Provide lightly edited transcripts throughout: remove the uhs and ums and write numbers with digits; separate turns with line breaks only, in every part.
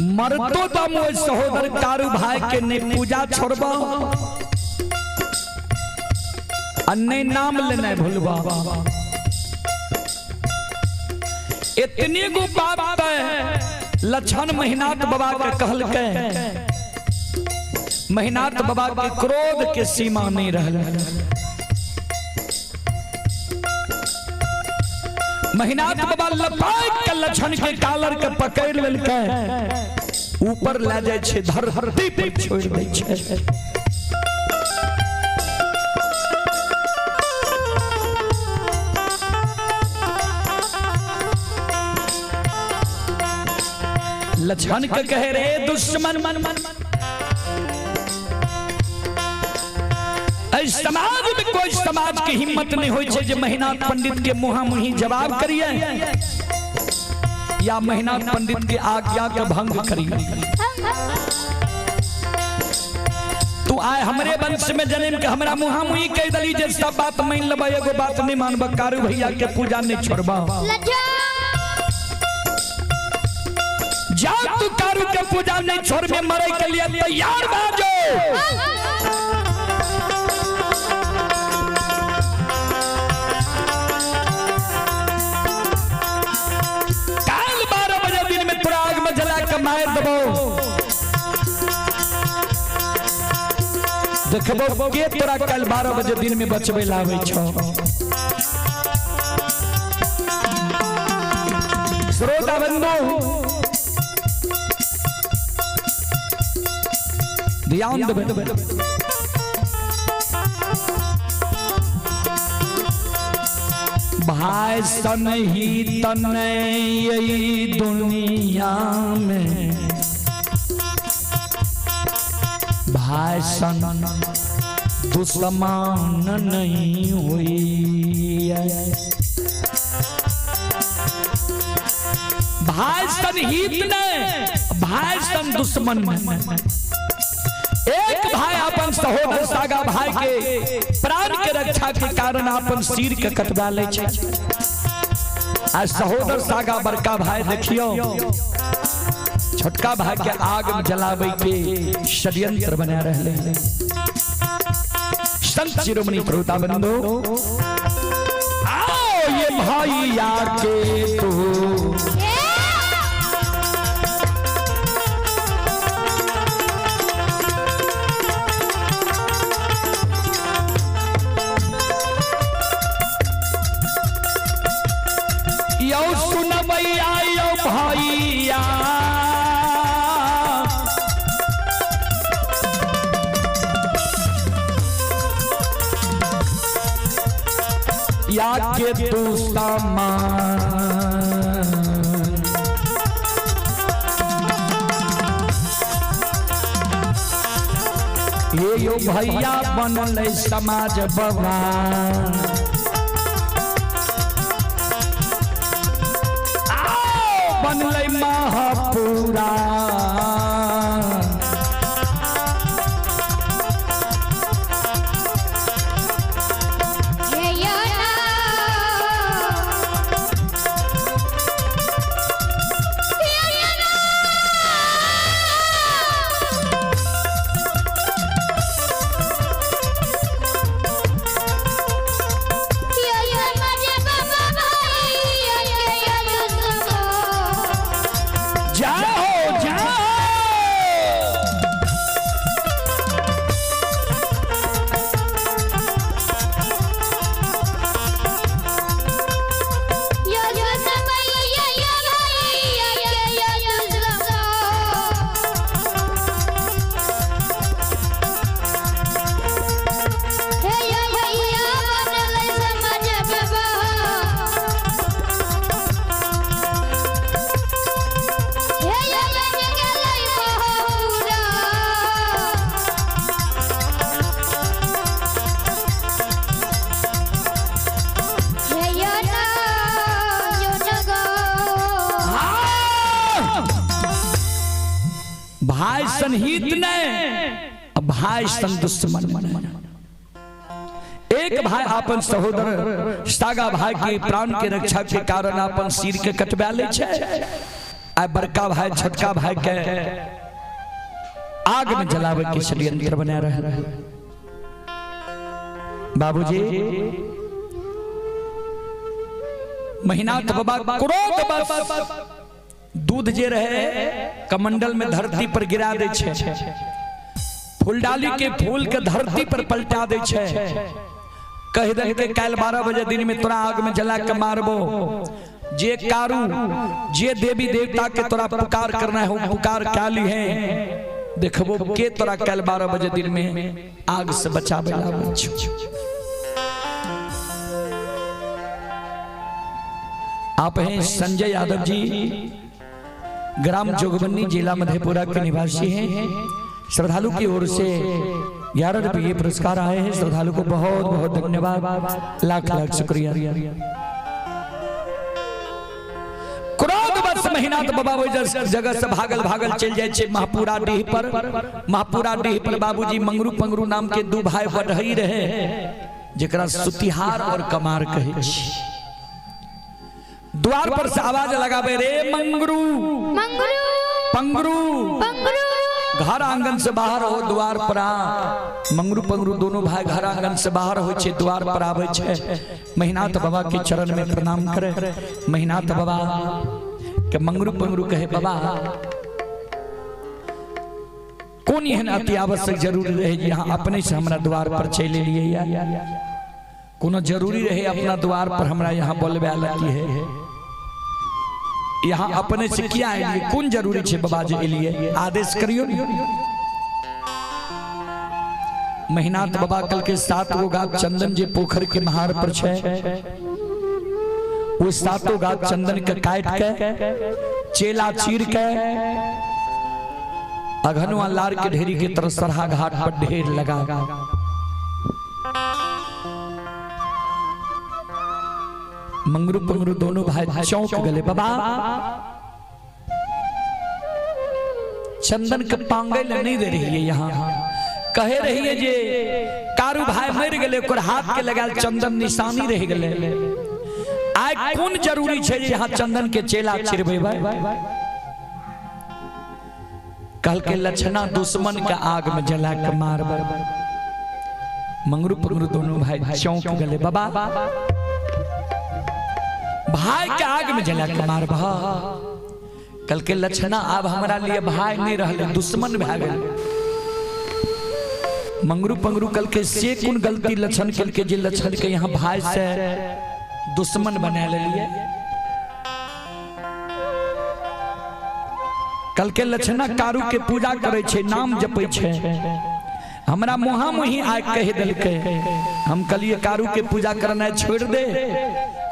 मरतो दम ओहि सहोदर कारू भाई के नहीं पूजा छोड़बा आ नहीं नाम लेना भूलबा। इतनी गो बात है लक्षण महिनाथ बाबा के कहलकै। महिनाथ बाबा के क्रोध के सीमा नहीं रहल। महिनाथ बाबा लपाक के लक्षण के कालर के पकड़ लेलकै, ऊपर ले जाइ छै, धरती पर छोड़ दै छै। लक्षण के कहे रे दुश्मन मन मन, एहि समाज में कोई समाज के हिम्मत नहीं होई छै जे महिनाथ पंडित के मुहा मुही जवाब करिए या महिनाथ पंडित के आज्ञा के भंग करिए। तू आए हमरे वंश में जन्म के हमरा मुहा मुही कह दली जे सब बात मान लेबा, एगो बात नहीं मानबा, कारू भैया के पूजा नहीं छोड़बा। जा तू कारू के पूजा नहीं छोड़ में मरे के लिए तैयार भा जो। काल 12 बजे दिन में तोरा आग में जला के मार देबो, देखबो के तोरा कल 12 बजे दिन में बचबे लावे छो। श्रोता बंधु ध्यान देबे। भाई सन ही तन यही दुनिया में, भाई सन दुश्मन नहीं हुई है। भाई सन हित नहीं, भाई सन दुश्मन नहीं। एक भाई अपन सहोदर सागा भाई के प्राण के रक्षा के कारण अपन सिर के कटवा ले छै, आ सहोदर सागा बड़का भाई देखियो छोटका भाई के आग में जलावे के षड्यंत्र बना रहे। संत शिरोमणि श्रोता बंधु आओ ये भाई आके तू यो सुनबैया यो भैया, या के तू सामान ये यो भैया बनल समाज बवा, बनलै महापुरा। जाओ जाओ भाई सनहित ने भाई सन दुश्मन। एक भाई अपन सहोदर सागा भाई के प्राण के रक्षा के कारण अपन सिर के कटवा ले छै, आ बड़का भाई छोटका भाई के आग में जलावे के षड्यंत्र बना रहे। बाबूजी महिनाथ बाबा क्रोध बस दूध जे रहे कमंडल में धरती पर गिरा दे छे, फूलडाली के फूल के धरती पर पलटा दे छे। कह दे के काल 12 बजे दिन में तोरा आग में जला के मारबो। जे कारू जे देवी देवता के तोरा पुकार करना है पुकार काली है, देखबो के तोरा काल 12 बजे दिन में आग से बचावे लावे छो। आप हैं संजय यादव जी, ग्राम जोगबन्नी, जिला मधेपुरा के निवासी हैं। श्रद्धालु की ओर से 11 रुपये पुरस्कार आए हैं। श्रद्धालु को बहुत बहुत धन्यवाद, लाख लाख शुक्रिया। क्रोध बस महिनाथ बाबा ओहि जगह से भागल भागल चल जाए छे महापुरा डीह पर। महापुरा डीह पर बाबूजी मंगरू पंगरू नाम के दू भाई बढ़ई रहे, जेकरा सुतिहार और कमार कहे छी। द्वार पर से आवाज लगावे, रे मंगरू मंगरू पंगरू पंगरू, घर आंगन से बाहर हो द्वार पर आ। मंगरू पंगरू दोनों भाई घर आंगन से बाहर हो छे, द्वार पर आवे छे। महिनाथ बाबा के चरण में प्रणाम करे। महिनाथ बाबा के मंगरू पंगरू कहे, बाबा कौन एहन अति आवश्यक जरूरी रहे जे यहाँ अपने से हमरा द्वार पर चले लिए? कोनो जरूरी रहे अपना द्वार पर हमरा यहाँ बोलबे लगी है, यहाँ अपने से क्या आएलिए, कौन जरूरी छे बाबा जे एलिए, आदेश करियो। महिनाथ बाबा कल के 7 गो गाछ चंदन जे पोखर के महार पर छे, वो 7 गाछ चंदन के काट के चेला चीर के अघनुआ लार के ढेरी के तरफ सरहा घाट पर ढेर लगा। मंगरू पंगरू दोनों भाई चौंक गए, बाबा चंदन के पांगे नहीं दे रही है, यहाँ कहे रही है जे कारू भाई मर गए, ओकर हाथ के लगाल चंदन निशानी रह गए। आइ कोन जरूरी छे जे यहाँ चंदन के चेला चिरबे? कल के लक्षणा दुश्मन के आग में जला के मारब। मंगरू पंगरू दोनों भाई चौंक गए, बाबा भाई के आग में जला के मारब। कल के लक्षणा अब हमारा लिए भाई नहीं रहले, दुश्मन भए गेल। मंगरू पंगरू कल के से कोन गलती लक्षण कल के जे लक्षण के यहाँ भाई से दुश्मन बना लिए। कल के लक्षणा कारू के पूजा करे छे, नाम जपे छे, हमरा मुहा मुही आग कह दिलके। हम कलिए कारू के पूजा करना छोड़ दे,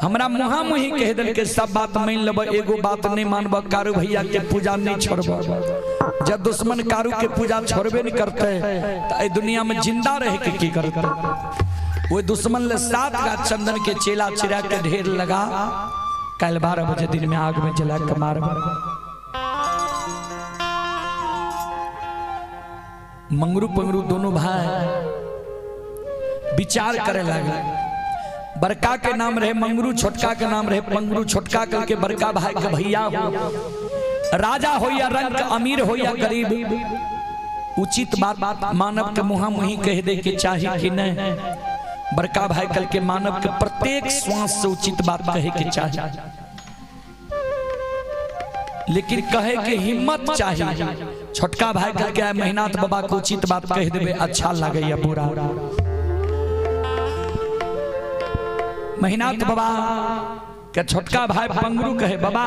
हमरा मुहा मुही कह दिलके सब बात मान लेब, एगो बात नहीं मानब, कारू भैया के पूजा नहीं छोड़ब। जब दुश्मन कारू के पूजा छोड़बे नहीं करते तो ए दुनिया में जिंदा रह के की करते? वो दुश्मन ले 7 गाछ चंदन के चेला चिरा के ढेर लगा कल 12 बजे दिन में आग में जला के मारब। मंगरू पंगरू दोनों भाई विचार करे लगे। बड़का के नाम रहे मंगरू, छोटका के नाम रहे पंगरू। छोटका कल के बड़का भाई के भैया हो, राजा हो या रंग, अमीर हो या गरीब, उचित बात मानव के मुहा मुही कह दे के चाही कि नहीं। बड़का भाई कल के मानव के प्रत्येक श्वास से उचित बात कहे के चाही, लेकिन कहे के हिम्मत चाहिए। छोटका भाई कल के महिनाथ बाबा को उचित बात कह देबे अच्छा लगे या बुरा। महिनाथ बाबा के छोटका भाई पंगरू कहे, बाबा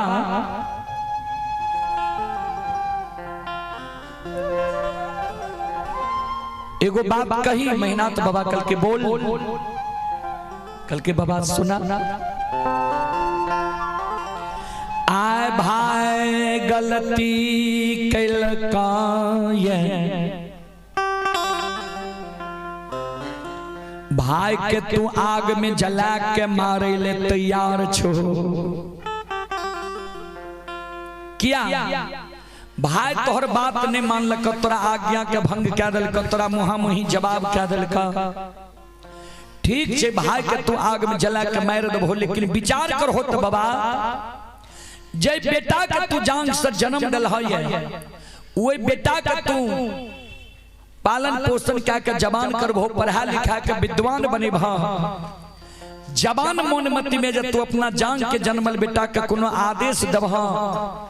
एगो बात कही। महिनाथ बाबा कल के बोल, कल के बाबा सुना। आए भाई गलती कैलका ये, भाई के तू आग में जला के मारे ले तैयार छो। किया भाई तोहर बात नहीं मानलक, तोरा आज्ञा के भंग कह दिलक, तोरा मुहा मुही जवाब कह दिलक। ठीक छे भाई के तू आग में जला के मार देबो, लेकिन विचार कर हो तो बाबा जे बेटा के तू जान से जन्म दिल है, वही बेटा के तू पालन पोषण क्या के जवान करबो, पढ़ा लिखा के विद्वान बनेबह। जवान मन मति में जब तू अपना जान के जन्मल बेटा के कोनो आदेश दबह,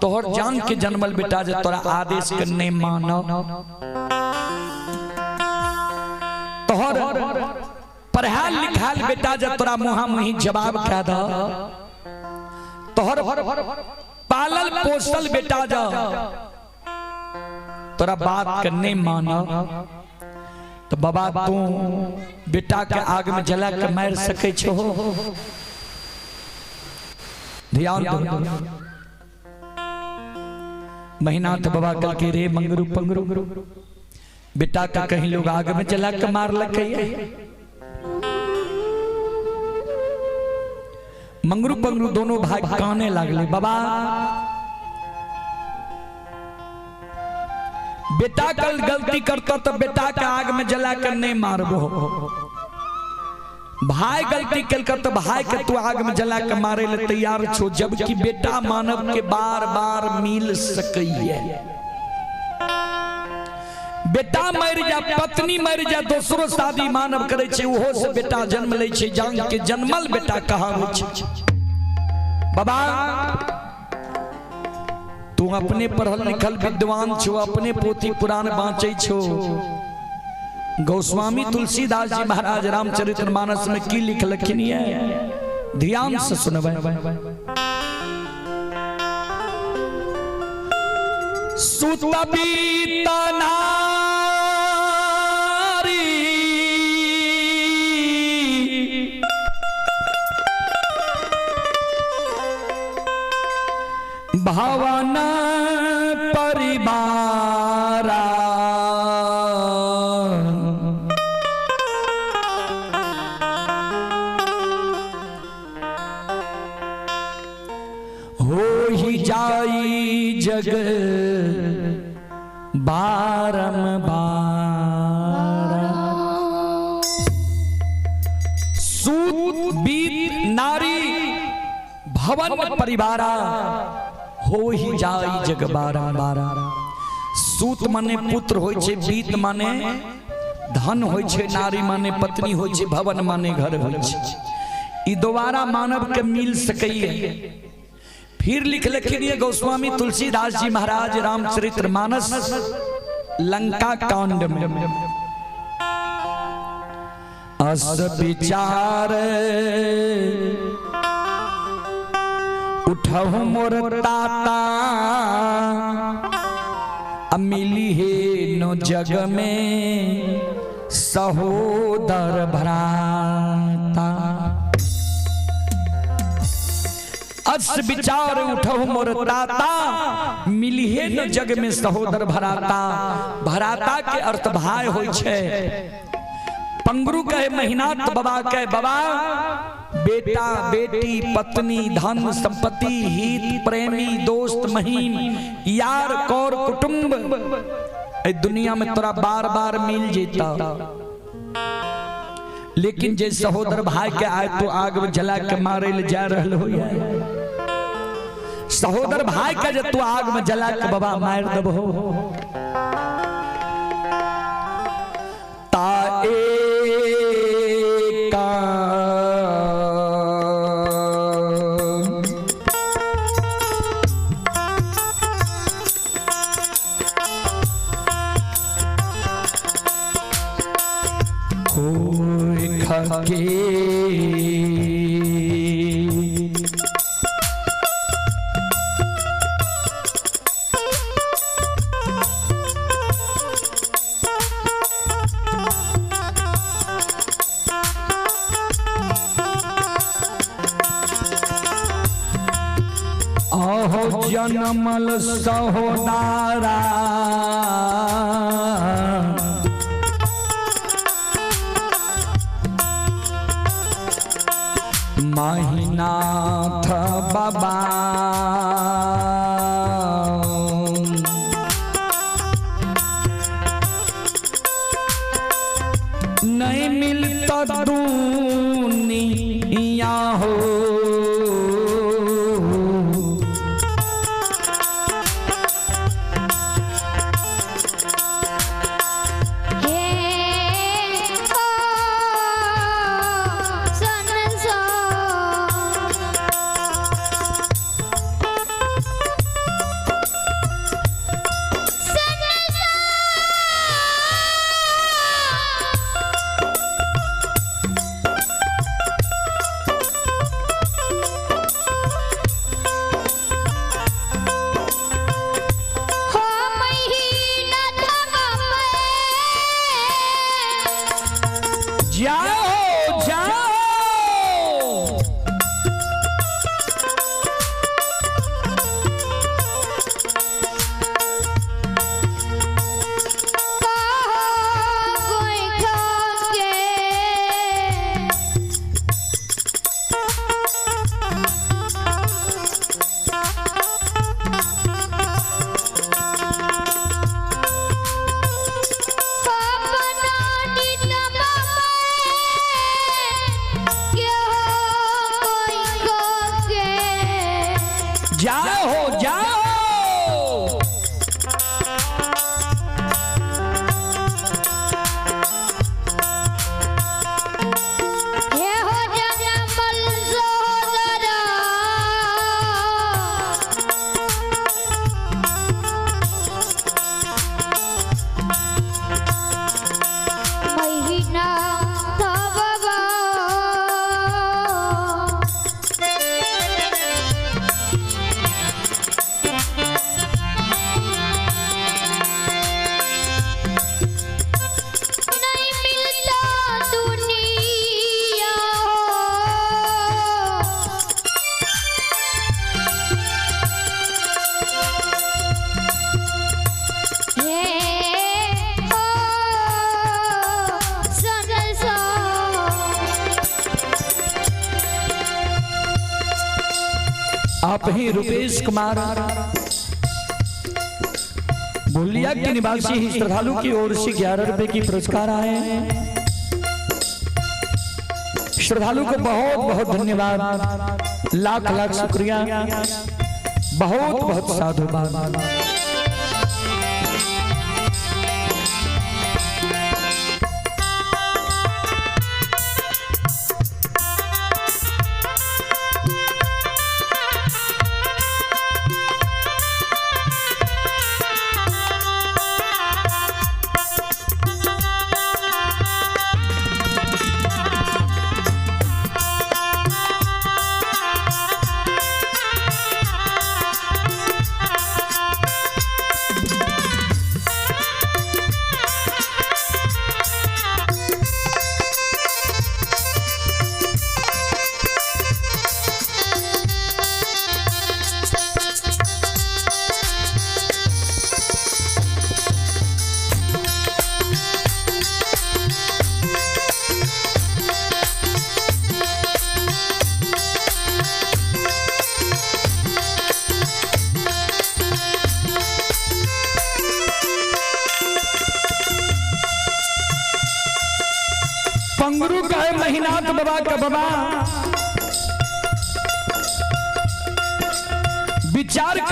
तोहर जान के जन्मल बेटा जे तोरा आदेश के नहीं मानो, तोहर पढ़ाल लिखाल बेटा जे तोरा मुहा मुही जवाब कह द, तोहर पालल पोसल बेटा जा तोरा बात के नहीं मानो, तो बाबा तू बेटा के आग में जला के मार सके छो। ध्यान दो। महिनाथ बाबा कल के रे मंगरू पंगरू, बेटा का कहीं लोग आग में जला के मार लगे। मंगरू पंगरू दोनों भाई काने लागले, बाबा बेटा कल गलती करता तो बेटा के आग में जला कर नहीं मारबो, भाई गलती कल कर तो भाई के तू आग में जला के मारे ले तैयार छो, जबकि बेटा मानव के बार बार मिल सकइए। बेटा मर जा, पत्नी मर जा, दोसरो शादी मानव करे छे, ओहो से बेटा जन्म ले छे, जान के जन्मल बेटा कहावे छे। बाबा तू अपने पढ़ल लिखल विद्वान छो, अपने पोथी पुराण बाँचे छो। गोस्वामी तुलसीदास जी महाराज रामचरितमानस में की लिखलखिन है, ध्यान से सुनबै। सुतबीत नारी भवन परिवारा, हो ही जाई जग बारंबार। सूत बीत नारी भवन परिवारा, हो ही जाई जग बारंबार। सूत माने पुत्र होय छे, बीत माने धन होय छे, नारी माने पत्नी होय छे, भवन माने घर होय छे। ई दोबारा मानव के मिल सकइए। फिर लिख लिखिए गोस्वामी तुलसीदास जी महाराज रामचरितमानस लंका कांड में, अस विचार उठहु मोर ताता, मिली हे नो जग में सहोदर भ्राता। अस विचार उठहु मोर ताता, मिली हे न जग में सहोदर भराता। भराता के अर्थ भाई होय छे। पंगरू कहे महिनाथ बाबा कहे, बाबा बेटा बेटी पत्नी धन संपत्ति हित प्रेमी दोस्त महीम यार कौर कुटुंब दुनिया में तोरा बार बार मिल जेता, लेकिन जे सहोदर भाई के आए तो आग में जला के मारे ले जा रहल हो। सहोदर भाई के जे तू आग में जला के बाबा मार दबहो, ता एक के अहो जनमल सहोदारा, महिनाथ बाबा नहीं मिलता दुनिया हो। आप ही रुपेश कुमार भुलिया के निवासी ही श्रद्धालु की ओर से 11 रुपए की पुरस्कार आए। श्रद्धालु को बहुत बहुत धन्यवाद, लाख लाख शुक्रिया, बहुत बहुत साधुवाद। पंगरू का है महीनाथ बाबा का बाबा विचार